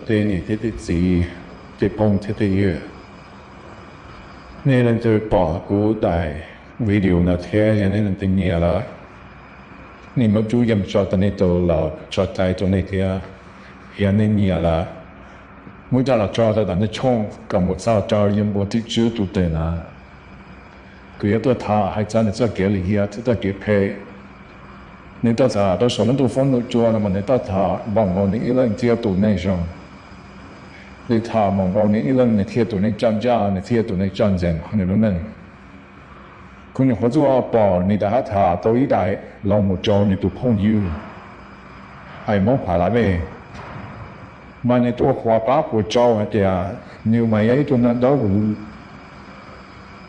Tej niam thiab tej txiv, tej phooj thiab tej ywg, nej leej twg pom kuv daim video no thiab yog nej leej twg nyiam lawm, nej muab rub yeej tso rau nej tus los tso cai rau nej thiab. Yog nej nyiam lawm, muab coj los tso rau tom nej tshooj kom mus txog rau yawg Npua Twj Tswb tus twg na. Kuv yuav tuaj tham hais txog nws txoj kev lim hiam thiab txoj kev phem. Nws tuaj tham rau saum lub ntuj foob ntuj cua no mas nws tuaj tham npaum nkaus nws ib leeg thiaj yog tus neeg zoo. Nws tham npaum nkaus nws ib leeg nws thiaj yog tus neeg coj ncaj, nws thiaj yog tus neeg coj ntxeev nws lub neej. Kuv nyuam qhuav tuaj pom nws daim hab tham tau ib daim los mus rau nws tus phooj ywg hais Hmoob Pha La Vej, mas nws tuaj qhuas qab qhuas tsau hais tias nws mas yog ib tug neeg dawb huv.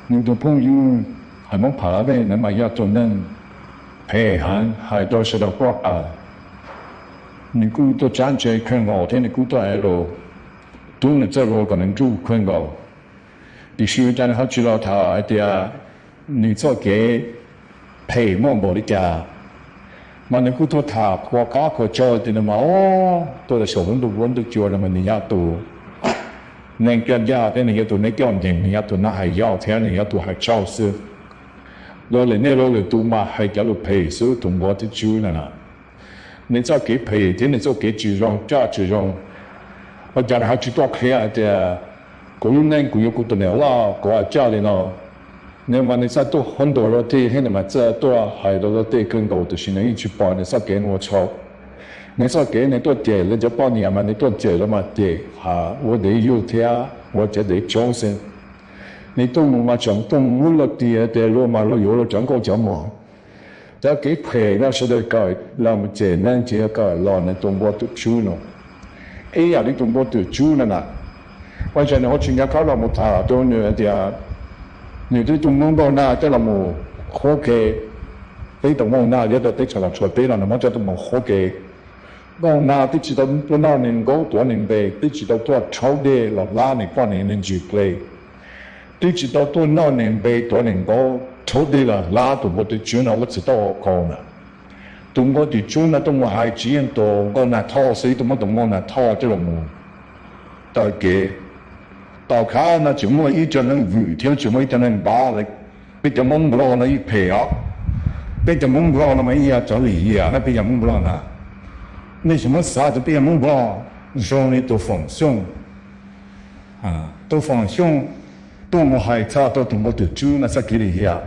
Nws tus phooj ywg hais Hmoob Pha La Vej ntawd mas yog tus neeg phem heev hais rau sawv daws quaj qas. Nws kuj tuaj tsab ntse kawg nkaus thiab nws kuj tuaj es los rub nws txoj lus kom nws nruj kawg nkaus. Tiam sis cas nws ho tsis los tham hais tias nws txoj kev phem muaj npaum li cas, mas nws kuj tuaj tham qhuas qab qhuas tsau tias nws mas tuaj rau saum lub ntuj foob ntuj cua no mas nws yog tus neeg coj ncaj thiab nws yog tus neeg coj ntxeev, nws yog tus neeg hais yog thiab nws yog tus hais tsau xwb. Luag lwm niaj luag lwm tus mas hais cov lus phem xwb, tus Npua Twj Tswb no na. Nws txoj kev phem thiab nws txoj kev tsis zoo coj tsis zoo, ua cas nws ho tsis tuaj qhia hais tias kuv lub neej kuv yuav kuv tus niam loj kuv coj li no. Nws mas nws txawj tuaj qhuab ntuas luag tej thiab nws mas txawj tuaj hais rau luag tej kawg nkaus tiam sis nws yeej tsis pom nws txoj kev ua txhaum. Nws txoj kev nws tuaj cem luag cov poj niam mas nws tuaj cem los mas cem ua dev yug thiab ua cov dev tshoob xwb. Nws tuaj mus mas tseem tuaj mus muab luag tias tias luag mas luag yuav luag cov nkauj cov muam. Cov kev phem no sawv daws kawm los mus cem neeg ces yog kawm los nws tus Npua Twj Tswb no. Ib yam li tus Npua Twj Tswb no na, ua cas nws ho tsis nco qab los mus tham rau nws hais tias nws twb tuaj muab Nkauj Nag coj los mus qhuab ke. Peb tau Nkauj Nag nyob rau teb chaws Los Tsuas teb no nws muab coj tuaj mus qhuab ke. Nkauj Nag twb tsis tau tuaj noj neeg nkaub tuav neeg npe, twb tsis tau tuaj rhaub dej los hlab neeg poj niam neeg ntsis ple, twb tsis tau tuaj noj neeg npe tuav neeg nkaub rhaub dej los hlab tus Npua Twj Tswb no lub txiv tau qau na. Tus Npua Twj Tswb no tuaj mus hais tsis yeej tus Nkauj Nag Thoj xwb, tuaj muab tus Nkauj Nag Thoj coj los mus taw kev. Tom qab no tseem muaj ib co neeg vwm thiab tseem muaj ib co neeg npab lawm. Peb cov Hmoob Nplog no yeej phem os. Peb cov Hmoob Nplog no mas yeej yog cov lim hiam na peb cov Hmoob Nplog na. Nej tsis muab xav tias peb cov Hmoob Nplog zoo li tus Foom Xyooj. Tus Foom Xyooj tuaj mus hais txog rau tus Npua Twj Tswb no txoj kev lim hiam,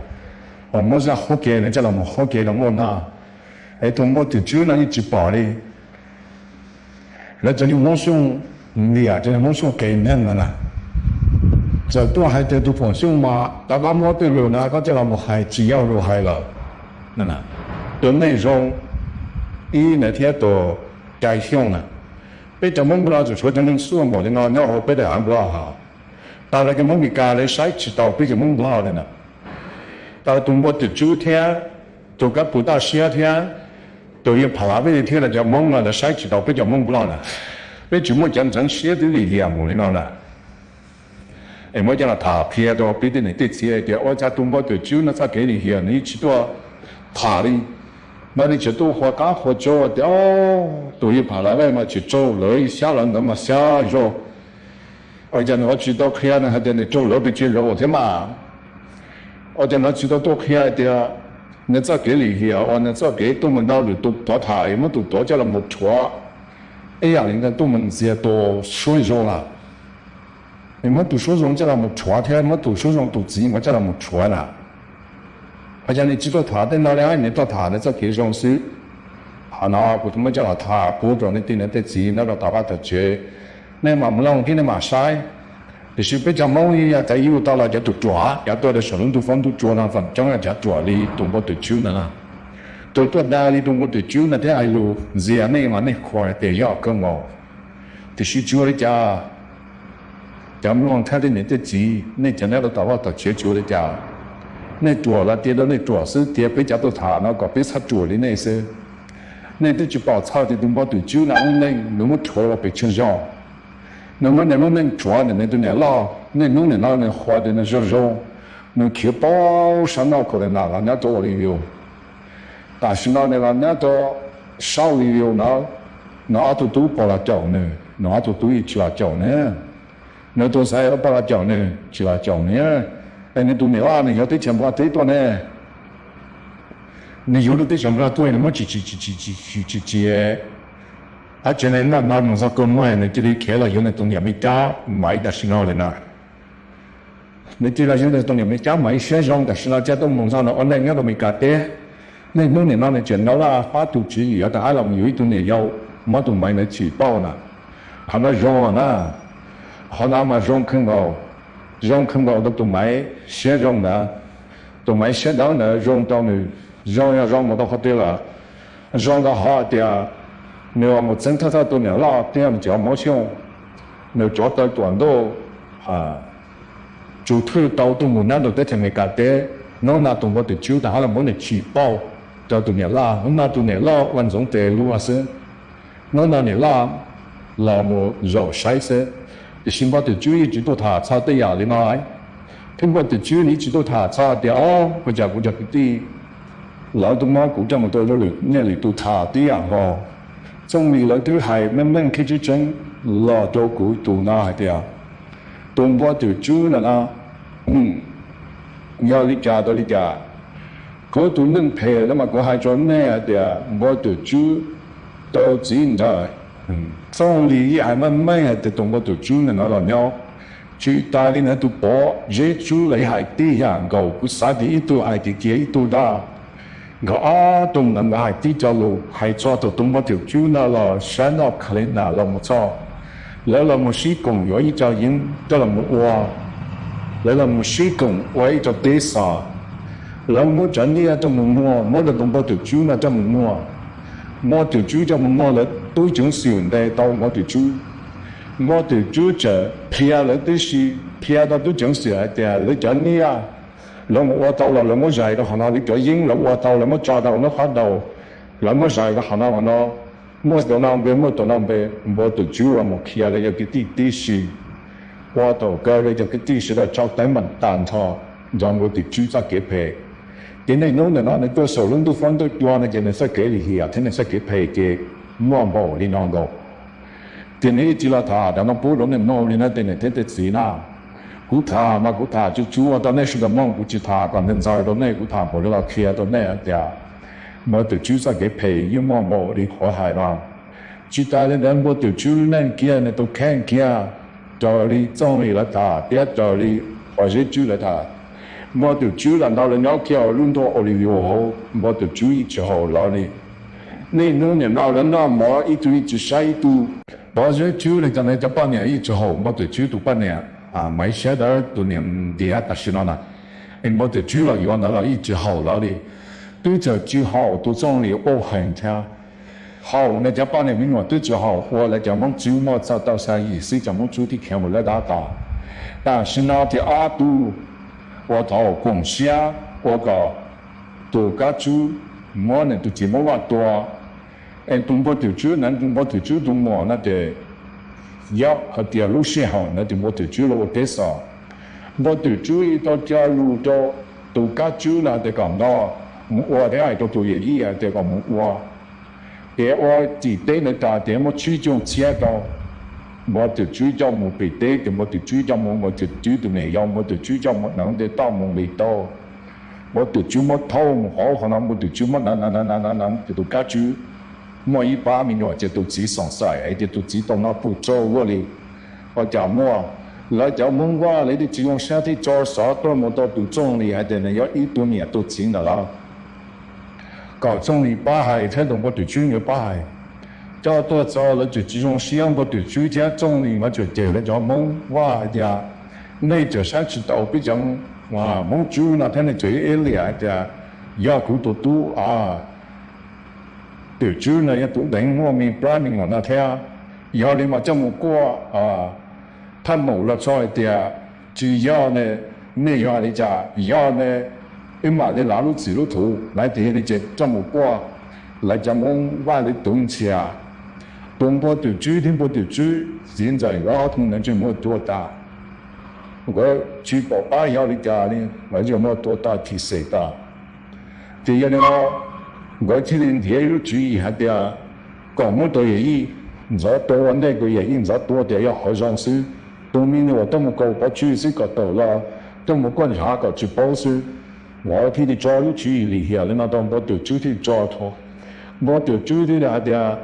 uas muab zaj qhuab ke no coj los mus qhuab ke rau Nkauj Nag, es tus Npua Twj Tswb no yeej tsis pom li. Lawv cov niag Hmoob Xyooj liam, cov niag Hmoob Xyooj qes neeg no na, txawm tuaj hais tias tus Foom Xyooj mas rov qab muab tej lus no koj coj los mus hais tsis yog lus hais lawm. Tus neeg zoo ib ntawd thiab tus Cai Xyooj na, peb cov Hmoob Nplog tseem tshuav cov neeg xuaj npaum li no nyob hauv peb daim av Nplog hos. Tas lawv cov Hmoob Meskas lawv saib tsis taus peb cov Hmoob Nplog li na. Tas tus Npua Twj Tswb thiab tus Kab Pus Taj Siab thiab tus Yawg Pham Lav Vej thiab lawv cov Hmoob no lawv saib tsis taus peb cov Hmoob Nplog na. Peb tsis muaj cov ntxeev siab twb lim hiam mus li no na. Es muab coj los tham qhia rau peb tej niam tej txiv hais tias ua cas tus Npua Twj Tswb no txoj kev lim hiam nws yeej tsis tuaj tham li. Mas nws tseem tuaj qhuas qab qhuas tsau tias tus Yawg Pham Lav Vej mas tsis raug lawv, xyab lawv ntawd mas xyab zog. Ua cas nws ho tsis tau qhia nws hais tias nws raug lawv pes tsawg zaus thiab mas. Ua cas nws tsis tau tuaj qhia hais tias nws txoj kev lim hiam uas nws txoj kev tuaj mus nrog lwm tus tuav tham es muab tus tuav coj los mus rhuav, ib yam li nws tuaj mus ntxias tus Suab Zoo lawm. Nws muab tus Suab Zoo coj los mus rhuav thiab muab tus Suab Zoo tus txiv mas coj los mus rhuav na. Ua cas nws tsis tuaj tham tej no li, nws tuaj tham nws txoj kev zoo xwb. Qhov no kuv twb muab coj los tham pub rau nej tej niam tej txiv nyob rau tom vaj tom tsev, nej mam mloog thiab nej mam saib. Tiam sis peb cov Hmoob yog cov yug tau los cov tus ruam, cov tuaj rau saum lub ntuj foob ntuj cua no feem coob yog cov ruam li tus Npua Twj Tswb ntawd na. Tus tuaj dag li tus Npua Twj Tswb ntawd thiab hais lus ntxias nej mas nej qhuas tias yog kawg nkaus. Tiam sis tsis ua li cas, cov mloog thiab tej niam tej txiv, nej cov nyob rau tom vaj tom tsev tsis ua li cas. Nej ruam los tias rau nej ruam xwb, tias peb cov tuaj tham no kom peb txhob ruam li nej xwb. Nej twb tsis pom txog tias tus Npua Twj Tswb no lub neej nws muab rhuav los pes tsawg zaus. Nws muab nws lub neej rhuav ntawm nws tus niam loj, niaj hnub nim no nws qhuas tias nws zoo zoo, nws khiav paub sab noj corona los nyob rau Olivia. Tam sim no nws los nyob rau sab Olivia no, Nws ob tug tub puas los caum nws? Nws ob tug tub yeej tsis los caum nws. Nws tus ntxhais puas los caum nws? Tsis los caum nws. Es nws tus niam loj nws yog teb chaws Nplog teb tuaj ne, nws yuav lub teb chaws Nplog tuaj nws muab tsis tsis tsis tsis tsis tsis tsis tsis tsis tsis, ab tsev neeg noj no mus txog kua muag nws cia li khiav los yuav nws tus niam Meskas Maiv tam sim no li na. Nws cia li los yuav nws tus niam Meskas Maiv siab zoo tam sim no thiaj tuaj mus nrog nws ua neej nyob rau Meskas teb. Niaj hnub nim no nws tseem nyob laj fab tus tswv yim yuav rov qab los mus yuav ib tug niam yau, muab tus Maiv ntawd tsim pauj na. Qhov no zoo na, qhov no mas zoo kawg nkaus, zoo kawg nkaus rau tus Maiv siab zoo ntawd. Tus Maiv siab dawb ntawd zoo rau nws, zoo yog zoo mus rau qhov twg lawm, zoo rau qhov tias nws mus txeeb thawj thawj tus niam loj thiab nws tseem mob xyooj, nws tsov taw tuam ntuj tsum thwj tau tuaj mus nyob rau teb chaws Amelikas teb. Hnub no tus npawg Twm Tswb rov qab los muab nws tsim pauj rau tus niam loj. Hnub no tus niam loj ua ntxoov tes luag xwb. Hnub no niam loj los mus zaum saib xwb, tiam sis npawg Twm Tswb yeej tsis tuaj tham txog tej yam li no. Thiab npawg Twm Tswb nws yeej tsis tuaj tham txog tias, o, ua cas kuv cov kwv tij lawv twb muab kuv coj mus rau lwm niaj lwm tus tham tib yam nkaus. Txooj Lis lawv twb hais meej meej thiab tseeb tseeb los rau kuv tus no hais tias tus npawg Twm Tswb no no yog li cas rau li cas. Kuv tus neeg phem no mas kuv hais rau nej hais tias npawg Twm Tswb tau txiv nrag. Txooj Lis yeej hais meej meej hais tias tus npawg Twm Tswb no no los nyob, tsis tas li ntawd tus Pov Zeb Tswb los yeej hais tib yam nkaus. Kuv xav tias ib tug hais tias cia ib tug dag. Nkawd ob tug ntawd nkawd hais tib co lus hais txog tus npawg Twm Tswb no los sab noj kha li nas los mus txog, lawv los mus sib koom yuav ib co yeeb coj los mus ua, lawv los mus sib koom ua ib co teb xos. Lawv muab cov nyiaj coj mus muag, muab rau tus npawg Twm Tswb no coj mus muag. Npawg Twm Tswb coj mus muag lawv tub ceev xwm ntes tau npawg Twm Tswb. Npawg Twm Tswb txawm qhia lawv tib si, qhia rau tub ceev xwm hais tias lawv cov nyiaj lawv mus ua tau los lawv muab zais rau qhov no, lawv cov yeeb lawv ua tau lawv muab tso rau lub qab daus, lawv muab zais rau qhov no qhov no, muaj tus no npe muaj tus no npe. Npawg Twm Tswb los mus qhia lawv cov kwv tij tib si, ua tau kawg lawv cov kwv tij sawv daws tso teeb meem tag nrho nrog npawg Twm Tswb txoj kev phem. Ces niaj hnub ntawm no nws tuaj saum lub ntuj fob ntuj cua no ces nws txoj kev lim hiam thiab nws txoj kev phem ces muaj npaum li no nkaus. Ces nws yeej tsis los tham cov no pub rau nej mloog li no ces niam thiab txiv na, kuv tham mas kuv tham tsuj tsuav rau nej sawv daws mloog, kuv tsis tham kom ntxaws ntxaws rau nej, kuv tham npaum li los qhia rau nej tias npawg Twm Tswb txoj kev phem yeej muaj npaum li qhov hais no. Tsis tas li ntawd npawg Twm Tswb lub neej kiag nws tus kheej kiag raws li Txooj Lis lawv tham thiab raws li Pov Zeb Tswb lawv tham. Npawg Twm Tswb los ntawd lawv nyob kiag hauv lub ntuj Olivos hauv, npawg Twm Tswb yeej tsis haum lawv li. Niaj hnub nim no lawv noj mov ib tug yeej tsis saib ib tug. Pov Zeb Tswb li cov no cov poj niam yeej tsis haum npawg Twm Tswb tus poj niam, Maiv Siab Dawb tus niam ntiav tam sim no na. Es npawg Twm Tswb los yuav ntawd los yeej tsis haum lawv li. Twb txawm tsis haum tus Txooj Lis ua heev thiab, haum nws cov poj niam me nyuam twb tsis haum, ua lawv cov Hmoob Tswb muaj txog tau xya yim xwb cov Hmoob Tswb thiaj khiav mus lawv dab tos. Tam sim no ces ob tug ua tau koom siab ua kom tus Kab Tswb muab nws tus txiv Hmoob Vaj tua. Es tus npawg Twm Tswb ntawd tus npawg Twm Tswb tus muam no ces yog hais tias lub sij hawm ntawd ces npawg Twm Tswb los ua teb xos. Npawg Twm Tswb yeej tau cog lus rau tus Kab Tswb no tias kom nco mus ua thiab hais rau tus yawm yij hais tias kom mus ua. Ces ua tim teb ntawd tas ces muab tsib caug txhiab rau. Npawg Twm Tswb coj mus pem teb ces npawg Twm Tswb coj mus, npawg Twm Tswb tus niam yau, npawg Twm Tswb coj mus hneev nte toj mus nqis tau. Npawg Twm Tswb muab thauj mus hauv qhov no, npawg Twm Tswb muab hneev hneev hneev hneev ces tus Kab Tswb muaj ib pab me nyuam ces tus txiv xoom xaim hais tias tus txiv tau noj pug tsau luaj li. Ua cas muaj, lawv cov Hmoob Vaj lawv twb tsis zoo siab thiab tso xov tuaj mus rau tus Txooj Lis hais tias nws yog ib tug niam tus txiv ntawm lawv, kom Txooj Lis pab hais thiab tus npawg Twm Tswb nkawd pab hais. Coj tuaj txog lawv tseem tsis zoo siab, npawg Twm Tswb thiab Txooj Lis mas tseem cem lawv cov Hmoob Vaj hais tias nej tseem saib tsis taus peb cov Hmoob Tswb no thiab nej tseem ib liam hais tias yog kuv tus tub Twm Tswb no yog tus deev muaj me plab me nyuam no thiab. Yog li mas coj mus kuaj thaj maum los txog hais tias tsis yog ne, nej yog li cas, yog ne wb mam li lav lub txim lub thuv. Lawv tias yog li ces coj mus kuaj, lawv cov Hmoob Vaj li tuv ntxhias. Tus npawg Twm Tswb thiab npawg Twm Tswb txiv ntxawm nkawd ob tug ntawd tseem muab tua tas. Nkawd tsis pom qab yog li cas li, lawv tseem muab tua tas thim xem tas. Ces yog li no nkawd thiaj li nrhiav ib lub tswv yim hais tias kom muab tus yawm yij ntxov tua ua ntej kuv yawm yij ntxov tua tias yog qhov zoo xwb. Tus me nyuam tuaj mus kaus pov tswj xwb kom tawm los, tuaj mus kuaj ntshav kom tsis paub xwb. Vauv thiaj li tso lub tswv yim lim hiam li no rau Npua Twm Tswb thiaj tso rau. Npua Twm Tswb thiaj li hais tias,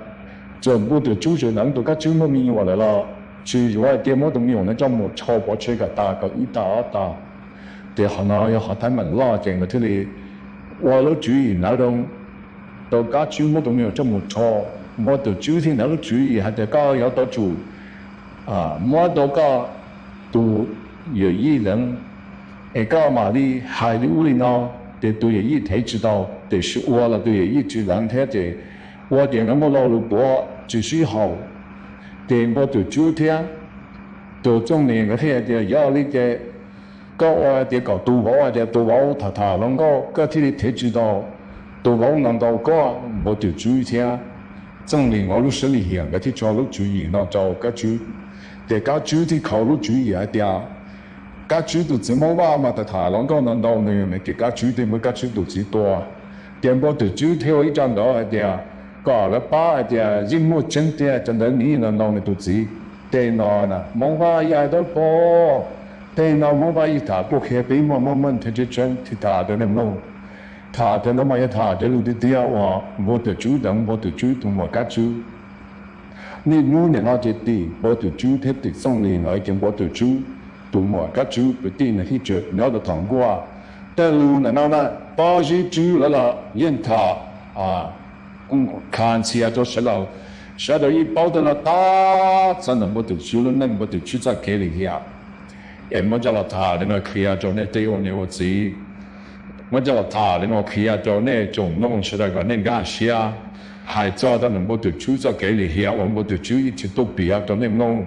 txawm Npua Twm Tswb tseem hneev tus Kab Tswb muaj me nyuam lawm los tsis yuav hais tias muab tus me nyuam no coj mus rho pov tseg kom tas kom ib tag ob tag. Ces qhov no yog qhov teeb meem loj ces nkawd thiaj li ua lub tswv yim hneev rau, rau Kab Tswb muab tus me nyuam coj mus rho. Npua Twm Tswb thiaj hneev lub tswv yim hais tias koj yuav tau tsum muab rau koj tus yawm yij hneev, es koj mam li hais li ub li no, ces tus yawm yij thev tsis tau, tiam sis ua los tus yawm yij tsis hneev thiab ces ua ces nkawd muaj lo lus puav tsis sib haum. Ces Npua Twm Tswb thiab tus Txooj Lis nkawd thiaj hais tias yog li ces koj ua tias kom tus vauv hais tias tus vauv tham tham hluas nkauj koj thiaj li thev tsis tau, tus vauv no ntaus koj. Npua Twm Tswb thiab Txooj Lis nkawd lub siab lim hiam nkawd thiaj tso lub tswv yim no rau Kab Tswb. Ces Kab Tswb thiaj khav lub tswv yim hais tias Kab Tswb tus txiv Hmoob Vaj mas tham tham hluas nkauj no ntau nws, ces Kab Tswb thiaj muab Kab Tswb tus txiv tua. Ces Npua Twm Tswb thiaj ua ib co ntawv hais tias kom lawv pab hais tias yeej muaj tseeb tiag cov ntawd nws yeej ntau nws tus txiv. Tej no Hmoob Vaj yaj dawb paug, tej no Hmoob Vaj yeej tham kuj qhia peb muaj muaj meej thiab tseeb tseeb thiaj tham rau nej mloog. Tham cov no mas yog tham cov lus tiag tiag uas Npua Twm Tswb deev Npua Twm Tswb tus muam Kab Tswb. Niaj hnub nim no ces tim Npua Twm Tswb thiab tim Txooj Lis lawv ces Npua Twm Tswb tus muam Kab Tswb kwv tij nws thiaj tseem nyob rau tom nkuaj. Tej lus ntawm no na, Pob Zeb Tswb lawv los yeej tham, kuj kha ntxhias rau sawv daws, sawv daws yeej paub tej no tag txog ntawm Npua Twm Tswb lub neej, Npua Twm Tswb txoj kev lim hiam. Es muab coj los tham li no qhia rau nej tej ua niam ua txiv, muab coj los tham li no qhia rau nej tsoom mloog sawv daws kom nej nkag siab, hais txog rau ntawm Npua Twm Tswb txoj kev lim hiam uas Npua Twm Tswb yeej tsis tuaj piav rau nej mloog.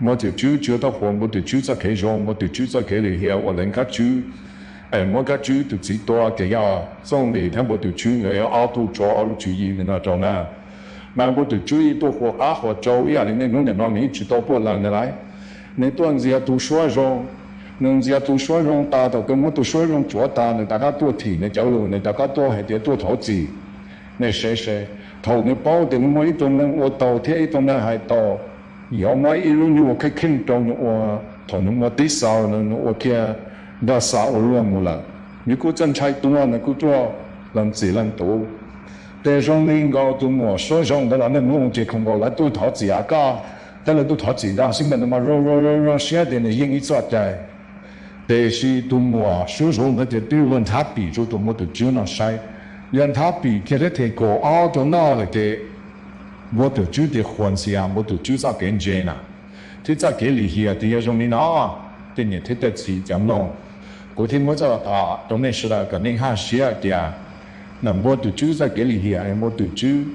Npua Twm Tswb tsis tau qhuas Npua Twm Tswb txoj kev zoo, Npua Twm Tswb txoj kev lim hiam uas deev Kab Tswb, muab Kab Tswb tus txiv tua, ces yog Txooj Lis thiab Npua Twm Tswb nkawd ob tug tso ob lub tswv yim li no rau na. Mas Npua Twm Tswb yeej tuaj qhuas qab qhuas tsau ib yam li niaj hnub nim no nws yeej tsis tau puaj lees li lawm. Nws tuaj ntxias tus suab zoo, nws ntxias tus suab zoo tas, thaum twg muab tus suab zoo tsuav tas nws rov qab tuaj thim nws cov lus, nws rov qab tuaj hais tias tuaj thov txim. Nej saib seb, thaum nws paub tias nws muaj ib tug neeg ua tau thiab ib tug neeg hais tau, yuav muab ib lub nyuag kheej kheej rau nws ua, thaum nws muaj tib xaus nws ua kiag nrog xa ua luaj mus lawm. Nws kuj txawj ntshai tuag, nws kuj tuaj lees txim lees tus. Ces zoo li nkaus tus muam suab zoo ntawd los nej mloog ces khoom nkaus lawv tuaj thov txim koj, thiab lawv tuaj thov txim ntag xwb, nws mas zoo zoo zoo siab tias nws yeej ib txoj cai. Tiam sis tus muam suab zoo ntawd ces twb luag nthab pim rau tus Npua Twm Tswb no saib, luag nthab pim kiag thiab them kaum ob rau noj lawm ces Npua Twm Tswb ces qhuas ntxias Npua Twm Tswb txoj kev ntse na, thiab txoj kev lim hiam tias yog zoo li no. Tej niam thiab tej txiv cov mloog, kuv thiaj muab coj los tham rau nej sawv daws kom nej nkag siab tias ntawm Npua Twm Tswb txoj kev lim hiam, Npua Twm Tswb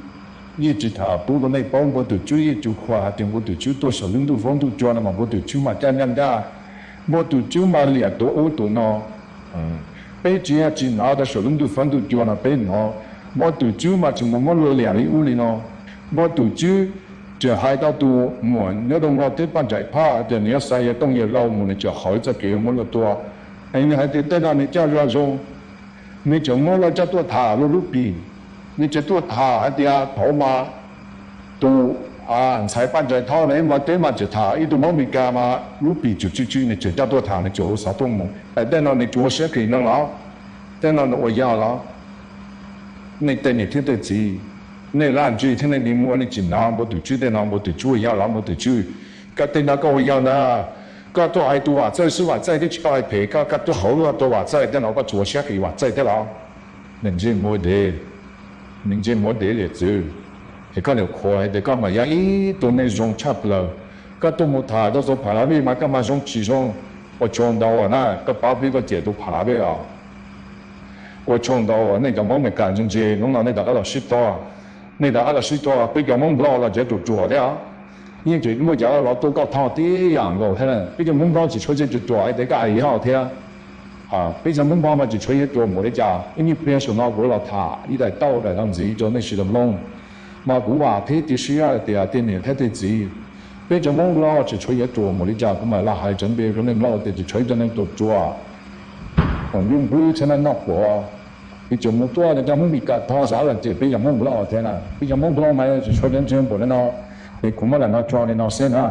yeej tsis tham pub rau nej paub, Npua Twm Tswb yeej tsis qhuas hais tias Npua Twm Tswb tuaj saum lub ntuj foob ntuj cua no mas Npua Twm Tswb mas caj naj ncaj. Npua Twm Tswb mas liam tus ub tus no. Peb tsis yog tsis hnov rau saum lub ntuj foob ntuj cua no peb hnov. Npua Twm Tswb mas tseem mus muab luag liam li ub li no. Npua Twm Tswb tseem hais tau tus muam nyob rau nkaus teb Paj Nraim Phaj tias nws yuav xa yawg Tooj yawg Lauj mus, nws tseem qhov txoj kev yuav muab luag tua. Es nws hais tias tej no nws coj zoo zoo, nws tseem muab luag coj tuaj tham luag lub pim. Nws tseem tuaj tham hais tias thaum mas tus ntxhais Paj Nraim Thoj no ib mas teb mas tseem tham ib tug Hmoob Mes Kas mas lub pim tsum tsw tsw, nws tseem coj tuaj tham, nws tseem ua xov tooj mus. Es tej no nws tsuas siab kis no los? Tej no nws ua yog los? Nej tej niam thiab tej txiv, nej laj ntsig thiab nej dig muag, nej tsis hnov Npua Twm Tswb tej no, Npua Twm Tswb ua yog los? Npua Twm Tswb, koj tej no koj ua yog ntag. Koj tuaj hais tus Vam Txawj xwb, Vam Txawj twb tsis tau hais phem koj, koj tuaj hauv luag tua Vam Txawj tej no, koj tsuas siab kis Vam Txawj thiab los? Niam ntsej muag dev, niam ntsej muag dev liam txwv, es koj niam qhuas hais tias koj mas yog ib tug neeg zoo tshaj plaws. Koj tuaj mus tham rau txhua phav la vej mas koj mas zoo tsis zoo, ua tsaug ntau na, koj pab peb koj ciam tus phav la vej os. Ua tsaug ntau, nej cov Hmoob Mes Kas ntse ntse, hnub no nej rov qab los sib tog, nej rov qab los sib tog, peb cov Hmoob Nplog los tsev ruam ruam thiab. Yeej tseem muaj cov los tuaj koj thoj tib yam nkaus thiab. Peb cov Hmoob Nplog tsis tshuav tsev ruam ruam hais tias koj hais yog thiab. Peb cov Hmoob Nplog mas tsis tshuav yog ruam npaum li cas, ib nyuag pliag saum no kuv los tham ib daim tauj daim no ntxiv rau nej sawv daws mloog. Mas kuv vam thiab cia siab tias tej niam thiab tej txiv, peb cov Hmoob Nplog tsis tshuav yog ruam npaum li cas, kuv mam los hais tseeb npe rau nej mloog tias tsis tshuav ib tug neeg ruam ruam, thaum ntuj nplwb thiab noj quav, peb cov Hmoob tuaj cov Hmoob Mes Kas thoj xav los ces peb cov Hmoob Nplog thiab na, peb cov Hmoob Nplog mas tsis tshuav cov ntseeg npaum li no. Es kuv muab lam no tso li no xwb na.